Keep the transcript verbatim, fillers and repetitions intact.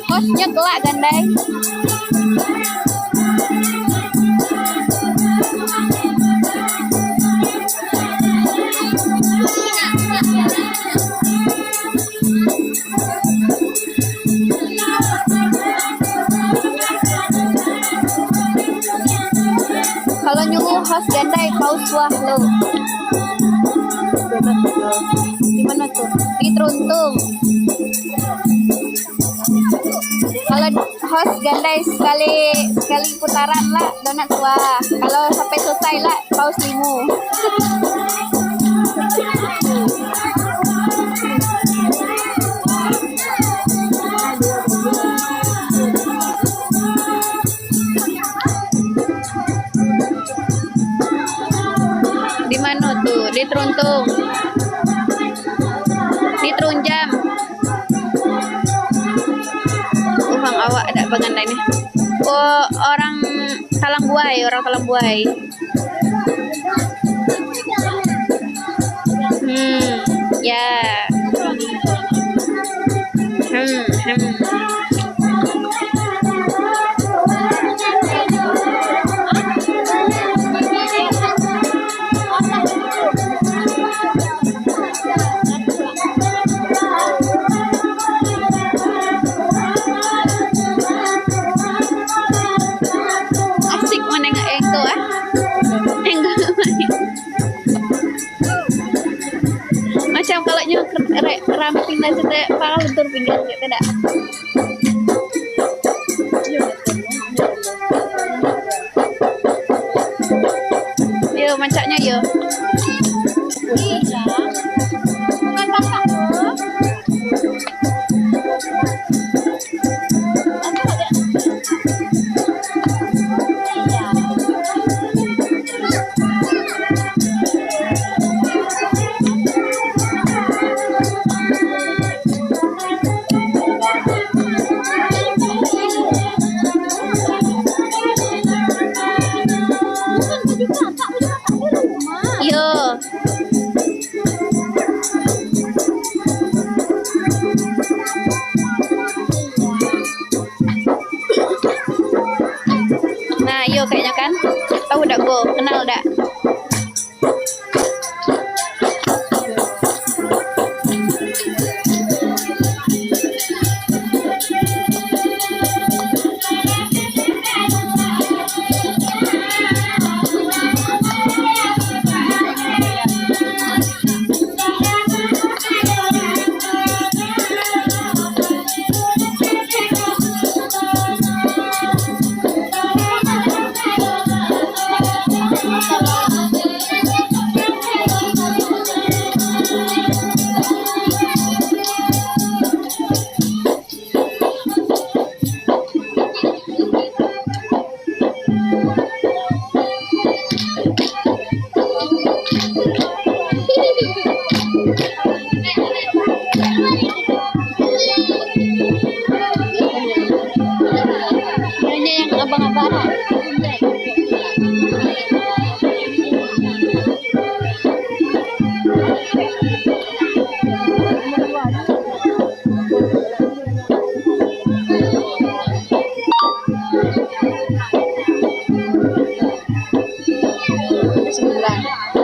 Hostnya kelak, Gandai. Kalau nyuruh host Gandai, pause lah lo. Di mana tu? Di Teruntung. Kalau host Gandai sekali, sekali putaran lah, donat suah. Kalau sampai selesai lah, pause limo. Di mano tu? Di Teruntung. Di Terunjang. Uhang awak dak bagandai ni. Oh, orang Talang Buai, orang Talang Buai. Hmm, ya. Hmm, hmm. Asik manengok engko, ah. Engko. Macam kalau nyo re-, ramping lah, cetek pangah lentur pinggang, gitu dak? Yo, mancaknyo yo. Bukan kakak lo. Yo. Nah, iyo kayaknyo kan. Tahu dak, Go? Kenal dak? Ini yang abang-abang. Sembilan.